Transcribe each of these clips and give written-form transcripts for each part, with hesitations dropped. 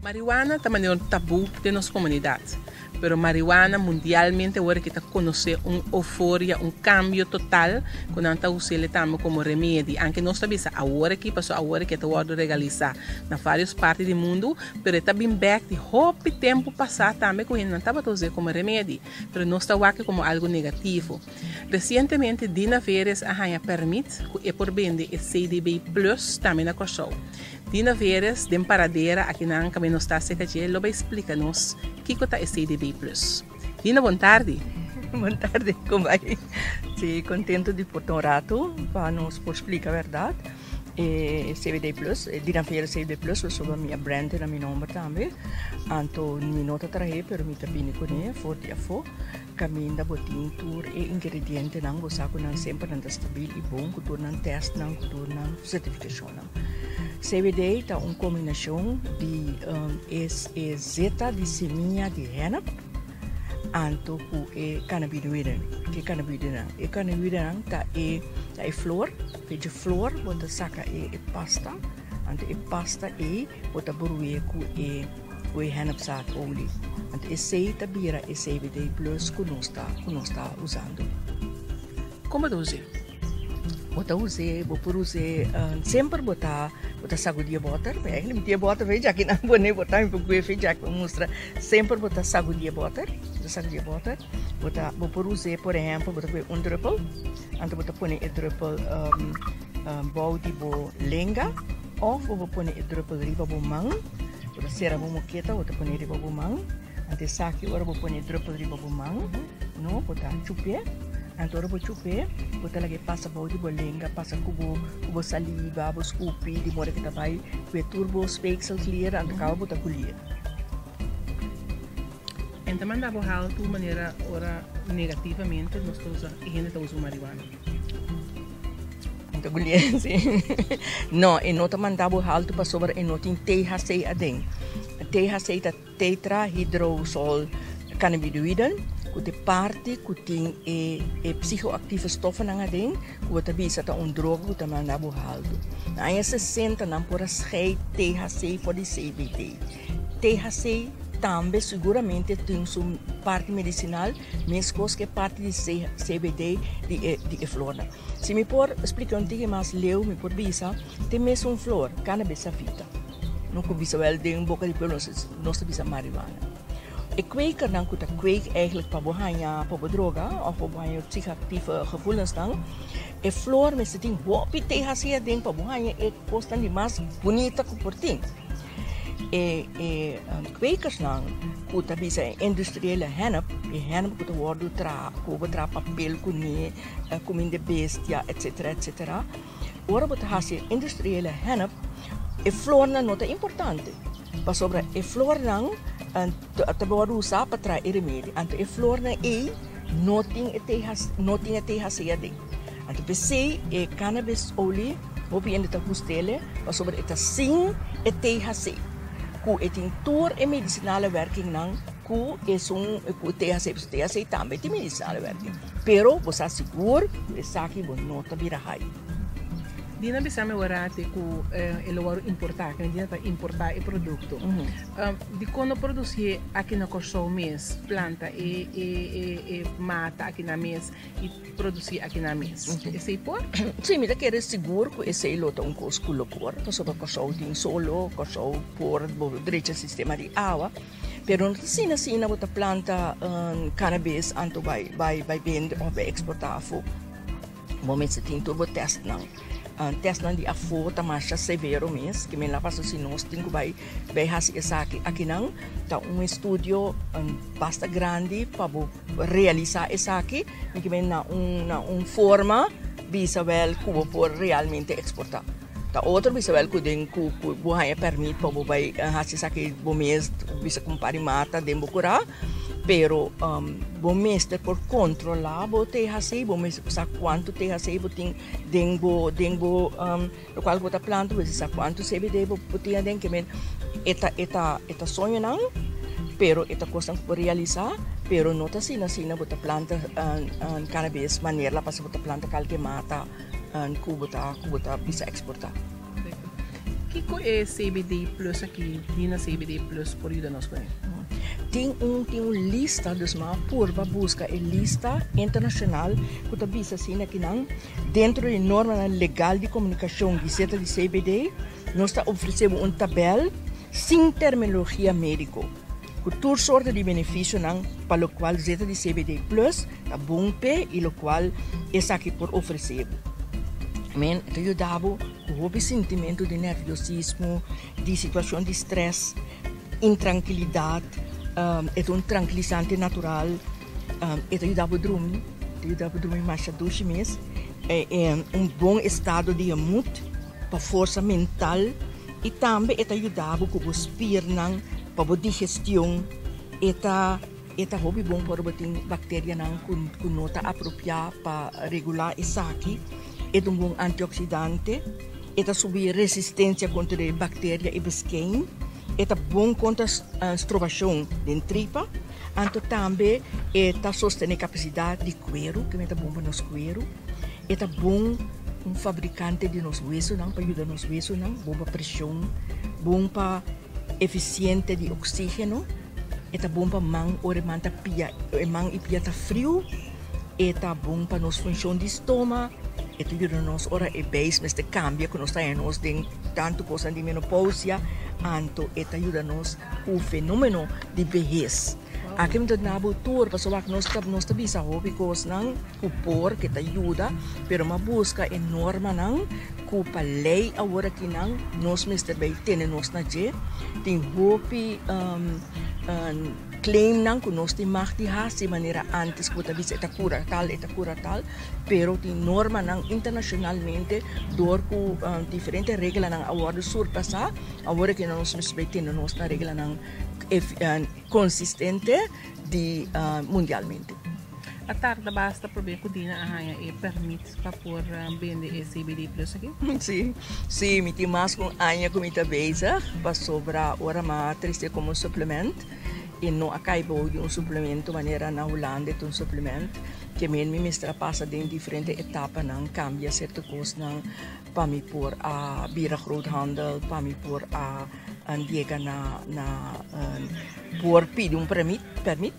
Marihuana ta manera un tabú den nos komunidat, pero marihuana mundialmente awor aki ta konosé un euforia, un kambio total ku nan ta us'el tambe komo remedi. Anke nos ta bisa awor aki, pasobra awor aki e ta wòrdu regalisá na vários parti di mundu, pero e ta bin bèk di hopi tempu pasá tambe ku hendenan tabata us'é komo remedi, pero nos ta wak komo algu negativo. Resientemente Dina Veres a haña pèrmit ku e por bende e CDB Plus tambe na Kòrsou. Dina Veres den Paradera akinan kaminda nos ta aserka dje lo bai splika nos kiko ta e CDB Plus. Dina bon tardi. Bon tardi, kon bai? Si, kontentu di por ta un ratu pa nos por splika bèrdat e CBD Plus, e Dina Veres CBD Plus pasobra mi a brand na mi nomber tambe. Anto mi no ta trahe pero mi ta bini kuné for di afó. Kaminda bo tin tur e ingredientenan, bo sa ku nan semper nan ta stabil i bon ku tur nan testnan, ku tur nan sertifikashonnan. CBD ta un kombinashon di e e zeta di simia di hennep anto ku e cannabinoïden. Ke cannabinoïdennan? E cannabinoïdennan ta e ta e flor, fe dje flor bo ta saka e pasta, anto e pasta ei bo ta bru'é ku e. Ku e hennepzaadolie. Anto esei ta bira e CBD plus ku nos ta ku nos ta usando. Kon bo ta us'é? Bo ta us'é, bo por us'é semper bo ta bo ta sagudí e bòter. Eigenlijk mi tin e bòter fe djaki nan pone bo ta mi por kue fe djaki pa mustra. Semper bo ta sagudí e bòter, bo ta sagudí e bòter. Bo ta bo por us'é por ehèmpel bo ta kue un drùpel, anto bo ta pone e drùpel bou di bo lenga òf bo por pone e drùpel riba bo man. Bo ta sera bo moketa, bo ta pone riba bo man. Anto esaki ora bo pone e druppel riba bo man, no, bo ta chup'é. Anto ora bo chup'é, bo ta laga e pasa bou di bo lenga, pasa ku bo ku bo saliva, bo skupi, di moda ku ta bai kue tur bo speekselklier, anto kaba bo ta kulié. En ta manda bo haltu manera ora negativamente nos ta usa, e hende ta usa un marihuana. Ta gulié, sí. No, e no ta manda bo haltu pasobra e no tin THC aden. THC ta tetrahydrosol cannabinoïden, ku ta e parti ku tin e e psichoactieve stoffennan aden, ku bo ta bisa ta un droga ku ta manda bo haltu. Na aña sesenta nan por a scheid THC for di CBD. THC tambe seguramente tin su parti medicinal, Meskos ku e parti di CBD di e di e flornan. Si mi por splika un tiki mas leu mi por bisa tin mesun flor, cannabis sativa. No ku bisa wèl den boka di pueblo nos nos ta bisa marihuana. E kwekernan ku ta kweek eigenlijk pa bo haña pa bo droga òf pa bo haña psichoactieve gevoelensnan, e flor mester tin hopi THC aden pa bo haña e kosnan di mas bunita ku por tin. E e kwekersnan ku ta bisa e industriele hennep, e hennep ku ta wòrdu traha, ku bo traha papel kuné, kuminda bestia, etsetera, etsetera. Ora bo ta hasi e industriele hennep, e flornan no ta importante, pasobra e flornan ta wòrdu usá pa traha e remedi. Anto e flornan ei no tin e no tin e THC aden. Anto p'esei e cannabis olie hopi hende ta gust'el pasobra e ta sin e THC ku e tin tur e medicinale werkingnan ku esun ku THC pasobra THC tambe tin medicinale werking pero bo sa sigur ku esaki bo no ta bira hai. Dina bisa mi warati ku e lo wòrdu importá, ku Dina ta importá e produkto. Dikon no produsié aki na Kòrsou mes, planta e e mata aki na mes i produsí aki nan mes. Esei por? Sí, mi ta kere sigur ku esei lo ta un kos ku lo por, pasobra Kòrsou tin solo, Kòrsou por bo drecha sistema di awa, pero no ta asina asina bo ta planta cannabis anto bai bai bai bende òf bai eksportá afó. Bo mester tin tur bo tèstnan. Tèstnan di afó ta masha severo mes, ke men la paso si nos tin ku bai bai hasi esaki akinan ta un estudio basta grandi pa bo realisá esaki mi ke men na un na un forma bisa wèl ku bo por realmente eksportá. Ta otro bisa wèl ku den ku ku bo haña pèrmit pa bo bai hasi esaki bo mes bisa ku un par di mata den bo kurá pero bo mester por kontrolá bo THC bo mester por sa kuantu THC bo tin den bo den bo lokual ku bo ta planta bo mester sa kuantu CBD bo tin aden ke men e ta e ta e ta soñonan pero e ta kosnan ku bo realisá pero no ta asina asina bo ta planta cannabis manera la pasa bo ta planta kalke mata. Ku bo ta ku bo ta bisa eksportá. Perfecto. Kiko e CBD Plus aki, Dina CBD Plus por yuda nos kuné? Tin un tin un lista, dus mi a purba buska e lista internashonal ku ta bisa asina kinan dentro di normanan legal di komunikashon di zeta di CBD nos ta ofresé bo un tabèl sin terminologia médiko ku tur sorto di benefisionan pa lokual zeta di CBD Plus ta bon p'e i lokual esaki por ofresé bo. Men e ta yuda bo ku hopi sintimentu di nerviosismo, di situashon di strès, intrankilidat, e ta un trankilisante natural, e ta yuda bo drumi, e ta yuda bo drumi masha dushi mes, un bon estado di gemut pa forsa mental i tambe e ta yuda bo ku bo spiernan pa bo digestion, e ta e ta hopi bon pa ora bo tin bakterianan ku ku no ta apropiá pa regulá esaki, e ta un bon antioksidante. E ta subi resistencia contra e bacteria y beskein. E ta bon contra strobacion den tripa. Anto tambe e ta sostene capacidad di cuero, kimen ta bon pa nos cuero. E ta bon un fabricante di nos huesonan, pa yuda nos huesonan, bon pa presion, bon pa eficiente di oxigeno. E ta bon pa man ora e man ta pia, e man y pia ta friu. E ta bon pa nos funcion di stoma. E ta yuda nos ora e beis mester cambia cu nos ta haña nos den tanto cosnan di menopausia, anto e ta yuda nos cu fenomeno di behes. Aki mi ta duna bo tur pasobra wak nos ta nos ta bisa hopi cosnan cu por cu ta yuda, pero mi a busca e normanan cu pa ley awor akinan nos mester bay tene nos na dje. Tin hopi Claimnan cu nos tin mag di haci manera antes cu bo ta bisa e ta cura tal, e ta cura tal, pero tin normanan internacionalmente door cu diferente reglanan a wordo surpasa, awor aki nos mester bay tene nos na reglanan consistente di mundialmente. A tarda basta probe cu Dina a haya e permit pa por bende e CBD Plus aki? Si, si, mi tin mas cu un aña cu mi ta bezig pasobra ora mi a trece como un suplement y no a cay bou di un suplemento manera na Hulanda e ta un suplement ke men mi mester a pasa den diferente etapanan cambia cierto cosnan pa mi por a bira groothandel pa mi por a yega na na por pidi un permit permit.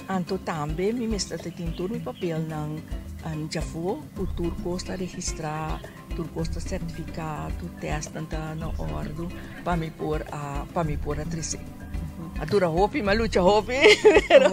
Anto tambe mi mester ta tin tur mi papelnan djafó ku tur kos ta registrá, tur kos ta sertifiká, tur tèstnan ta na òrdu pa mi por a pa mi por a trese. A dura hopi, mi a lucha hopi, pero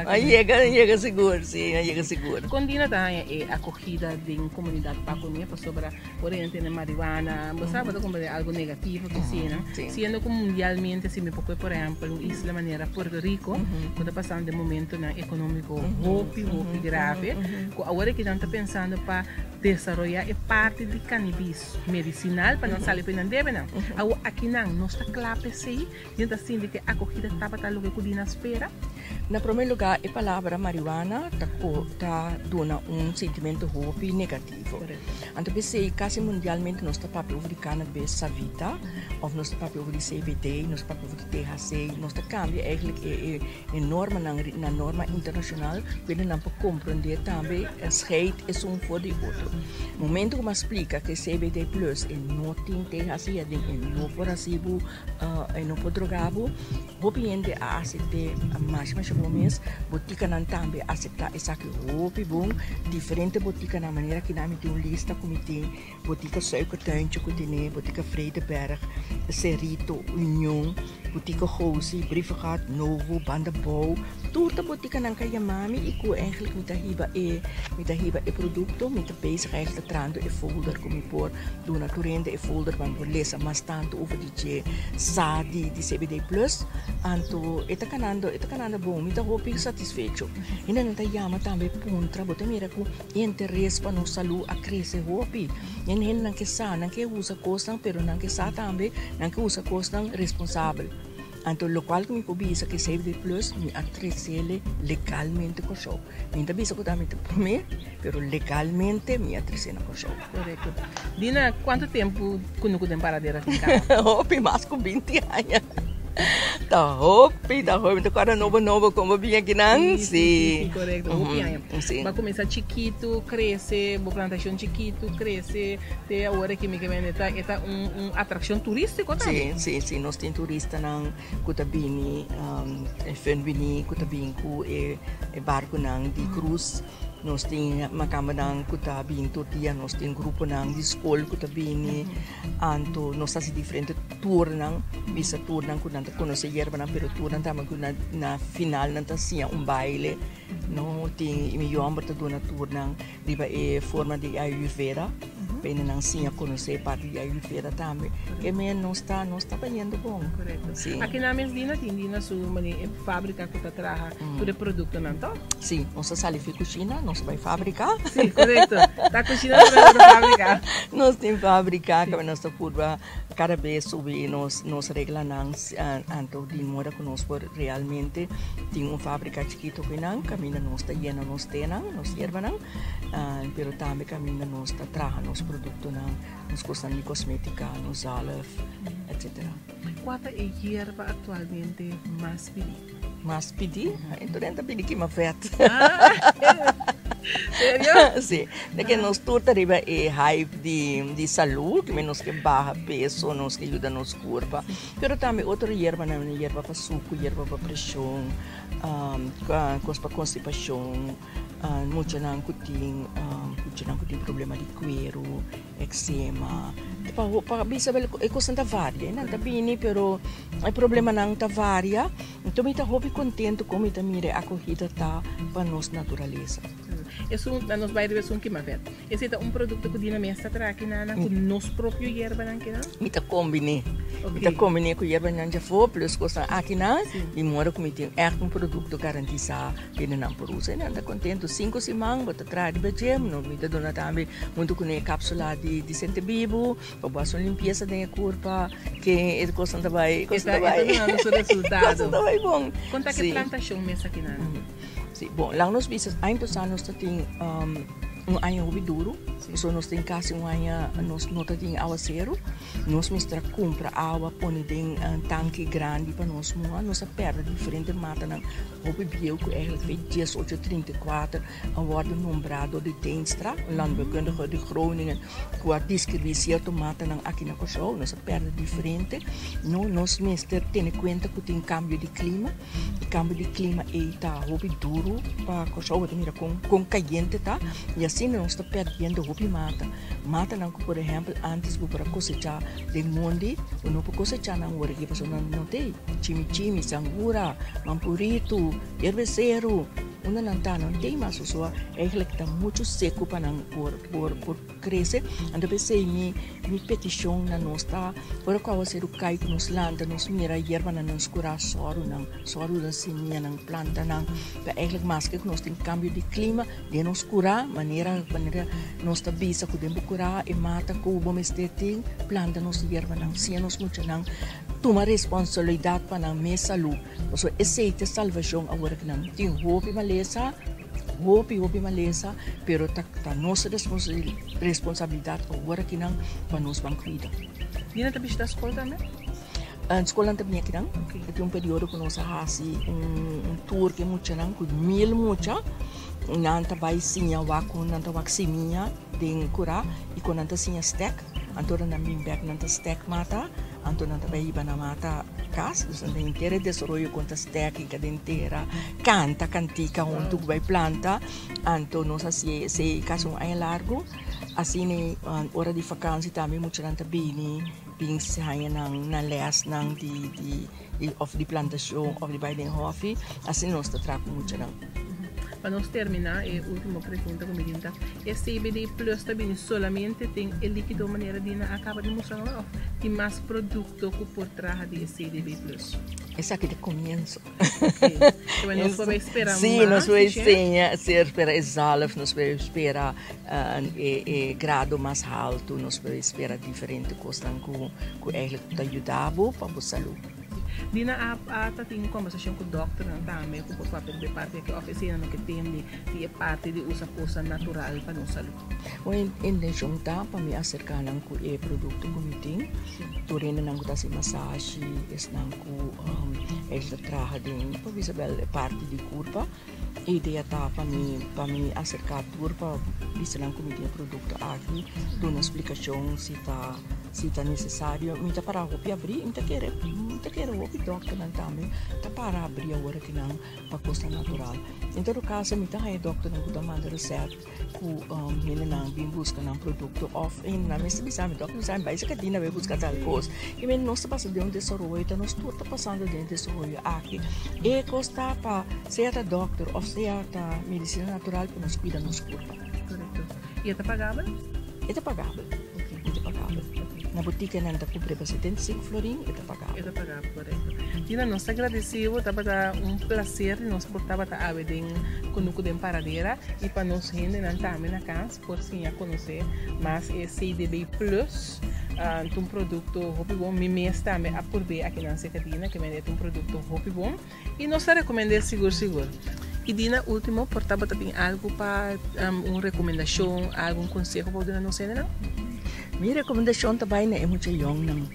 a yega, a yega sigur, si, a yega sigur. Kon Dina ta haña e akogida den komunidat pa kuné? Pasobra ora hende tene marihuana, bo sa bo ta komprende algu negativo ke asina. Siendo ku mundialmente si mi por kohe por ehèmpel un isla manera Puerto Rico ku ta pasando den momentonan ekonómiko hopi hopi grave ku awor aki nan ta pensando pa desaroyá e parti di kanibis medisinal pa nan sali pa nan debenan. Awor akinan nos ta kla pa esei? Nan ta sinti ku e akogida tabata loke ku Dina spera? Na promé lugá e palabra marihuana ta ta duna un sintimentu hopi negativo. Anto p'esei kasi mundialmente nos ta papia over di cannabis savita of nos ta papia over di CBD, nos ta papia over di THC, nos ta kambia eigenlijk e e normanan na norma internashonal ku nan por komprondé tambe scheid esun for di otro. Momento ku mi a splika ku e CBD plus e no tin THC aden e no por hasi bo e no por droga bo. Hopi hende a asept'é masha masha bon mes. Botikanan tambe a aseptá esaki hopi bon. Diferente botikanan, manera kinan mi tin un lista ku mi tin, Botika Suikertuintje ku tene, Botika Vredeberg, Cerrito, Union, Botika Gosi, Brievengat, Novo, Banda Bou. Tur ta botikanan ku a yama mi i ku eigenlijk mi ta hiba e mi ta hiba e produkto. Mi ta bezig eigenlijk ta trahando e folder ku mi por duna tur hende e folder pa mi por lesa mas tantu over di dje. Sa di di CBD plus anto e ta kanando e ta kanando bon mi ta hopi satisfecho hendenan ta yama tambe puntra bo ta mira ku e interes pa nos salu a krese hopi en hendenan ke sa nan ke usa kosnan pero nan ke sa tambe nan ke usa kosnan responsabel anto lokual ku mi por bisa ku CBD plus mi a tresele legalmente Kòrsou mi ta bisa ku ta mi ta promé. Pero legalmente mi a trece na Kòrsou. Korekto. Dina, kuantu tempu kunuku den Paradera tin kaba? Hopi mas ku binti aña. Ta hopi, ta hopi. Mi ta kòrda nobo nobo kon bo bin akinan. Sí, sí, sí, korekto. Hopi aña. Bo a kuminsá chikitu, krese, bo plantashon chikitu, krese, te awor aki mi ke mende ta e ta un un atrakshon turístiko tambe. Sí, sí, sí. Nos tin turistanan ku ta bini, e fun bini ku ta bin ku e barkunan di krus. Nos tin makambanan ku ta bin tur dia, nos tin gruponan di skol ku ta bini. Anto nos ta hasi diferente tournan, bisa tournan ku nan ta konosé yerbanan, pero tournan tambe ku na na final nan ta siña un baile. No tin mi yòmber ta duna tournan riba e forma di ayurveda, pa hende nan siña konosé parti di ayurveda tambe. Ke men nos ta nos ta bayendo bon. Korekto. Sí. Aki nan mes Dina tin Dina su mane e fábrika ku ta traha tur e produktonan, to? Sí, nos ta sali fi kushina, nos ta bai fábrika. Sí, korekto. Ta kushina ta bai otro fábrika. Nos tin fábrika, kaminda nos ta purba kada bes subi nos nos reglanan anto di moda ku nos por realmente tin un fábrika chikito kinan kaminda nos ta yena nos tenan, nos yerbanan, pero tambe kaminda nos ta traha nos produktonan, nos kosnan di kosmétika, nos zalf, etsetera. Kua ta e yerba aktualmente mas pidi? Mas pidi? Tur hende ta pidi kima vet. Serio? Si. De ke nos tur ta riba e hype di di salú, ke nos ke baha peso, nos ke yuda nos kurpa. Pero tambe otro yerbanan, yerba pa suku, yerba pa preshon, kos pa konstipashon, muchanan ku tin muchanan ku tin problema di kueru. Eczema, pa pa bisa bel e kosnan ta varia, nan ta bini pero e problemanan ta varia, enton mi ta hopi kontento kon mi ta mira e akohida ta pa nos naturalesa. Esun na nos bai riba esun kima vet. Esei ta un produkto ku Dina mes ta traha kinan ku nos propio yerbanan kinan? Mi ta kombiné. Mi ta kombiné ku yerbanan djafó plus kosnan akinan di modo ku mi tin ègt un produkto garantisá. Bini nan por usa i nan ta kontentu. Sinku siman bo ta traha riba dje. No mi ta duna tambe huntu ku e kapsula di di Sentebibu pa bo hasi un limpiesa den e kurpa ke e kosnan ta bai E ta e ta dunando su resultado. Kosnan ta bai bon. Kon ta ke plantashon mes aki nan? Si, bon, laga nos bisa aña pasá nos ta tin un aña hopi duru. Pasobra nos tin kasi un aña nos no ta tin awaseru. Nos mester a kumpra awa pone den tanki grandi pa nos muha. Nos a pèrdè diferente matanan. Hopi bieu ku eigenlijk fe 1834 a wòrdu nombrá dor di Teenstra, un landbouwkundige di Groningen, ku a deskribí sierto matanan aki na Kòrsou. Nos a pèrdè diferente. No, nos mester tene kuenta ku tin kambio di klima. E kambio di klima ei ta hopi duru pa Kòrsou. Bo ta mira kon kon kayente ta i asina nos ta pèrdiendo hopi mata. Matanan ku por ehèmpel ántes bo por a kosechá den mondi, bo no por kosechá nan ora aki pasobra nan no t'ei. Chimichimi, sangura, mampuritu, yerbeseru, unda nan ta nan t'ei mas pasobra eigenlijk ta muchu seku pa nan por por por krese. Anto p'esei mi mi petishon na nos ta ora ku awaseru kai ku nos lanta nos mira yerbanan nan skurá sòru nan, sòru nan simianan, plantanan pa eigenlijk maske ku nos tin kambio di klima Den nos kurá, manera manera nos ta bisa ku den bo kurá e mata ku bo mester tin, planta nos yerbanan, siña nos muchanan tuma responsabilidat pa nan mes salú. Pasobra esei ta salvashon awor ku nan tin hopi malesa, hopi hopi malesa, pero ta ta nos responsabilidat awor akinan pa nos ban kuida. Dina ta bishita skol tambe? Skolnan ta bini akinan. E tin un periodo ku nos a hasi un tour ku e muchanan, ku mil mucha. Nan ta bai siña wak kon nan ta wak simia den kurá i kon nan ta siña stek. Anto ora nan bin bèk nan ta stek mata, anto nan ta bai hiba nan mata kas. Dus nan ta henter e desaroyo kon ta stek hinka den tera, kanta kantika huntu ku bai planta. Anto nos hasi esei kasi un aña largu. Asina ora di fakansi tambe muchanan ta bini. Bin haña nan nan lèsnan di di di òf di plantashon òf di bai den hòfi, asina nos ta traha ku muchanan. Pa nos terminá e último pregunta ku mi tin ta, e CBD Plus ta bini solamente den e líkido manera di nan a kaba di mustra nos òf tin mas produkto ku por traha di e CBD Plus? Esaki ta komienso. Ok, nos por espera mas. Sí, nos por enseña, sí, espera e zalf, nos por espera e, e grado mas halto, nos por espera diferente cosnan cu, cu eigenlijk ta yuda bo pa bo salud. Dina a a ta tin kombersashon ku dòkternan tambe ku por papia riba e parti aki òf esei nan no ke tende di e parti di usa kosnan natural pa nos salú? Mi intenshon ta pa mi aserká nan ku e produkto ku mi tin. Tur hendenan ku ta hasi masashi, esnan ku ta traha den por bisa bèl e parti di kurpa. E idea ta pa mi pa mi aserká tur pa bisa nan ku mi tin e produkto aki, duna splikashon si ta si ta nesesario. Mi ta para hopi abrí, mi ta kere mi ta kere hopi dòkternan tambe ta para abrí awor aki nan pa kosnan natural. En todo kaso mi ta haña dòkternan ku ta manda resèpt ku hendenan bin buska nan produkto òf hendenan mester bisa mi, dòkter bisa mi bai saka Dina bai buska tal kos. I men nos ta pasa den un desaroyo, ta nos tur ta pasando den e desaroyo aki. E kos ta pa sea ta dòkter òf sea ta medisina natural pa nos kuida nos kurpa. Korekto. I e ta pagabel? E ta pagabel. E ta pagabel. Na botika nan ta kumpra pa 75 florin, e ta pagabel. E ta pagabel, korekto. Dina, nos ta gradeci bo, tabata un placer di nos por tabata awe den Kunuku den Paradera y pa nos hendenan tambe na cas por siña conoce mas e CDB Plus. Ta un producto hopi bon, mi mes tambe a purbe akinan cerca Dina, ke mende e ta un producto hopi bon. Y nos ta recomend'é sigur sigur. Y Dina, ultimo, por tabata tin algo pa un recomendacion, algo, un conseho pa bo duna nos hendenan? Mi recomendacion ta bay na e mucha yongnan,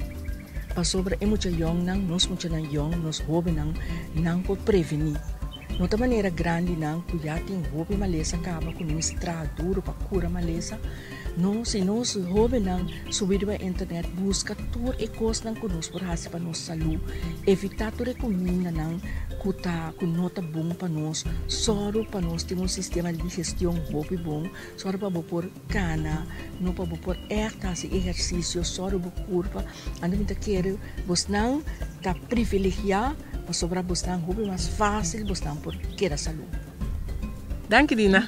pasobra e mucha yongnan, nos muchanan yong, nos hobennan, nan por preveni. No ta manera grandinan cu ya tin hopi malesa caba cu no mester traha duro pa cura malesa. No, si nos hobennan subi riba internet buska tur e kosnan ku nos por hasi pa nos salú, evitá tur e kumindanan ku ta ku no ta bon pa nos, sòru pa nos tin un sistema di digestion hopi bon, sòru pa bo por kana, no pa bo por ègt hasi ehersisio, sòru bo kurpa. Anto mi ta kere bosnan ta privilegiá pasobra bosnan hopi mas fásil bosnan por keda salú. Danki Dina.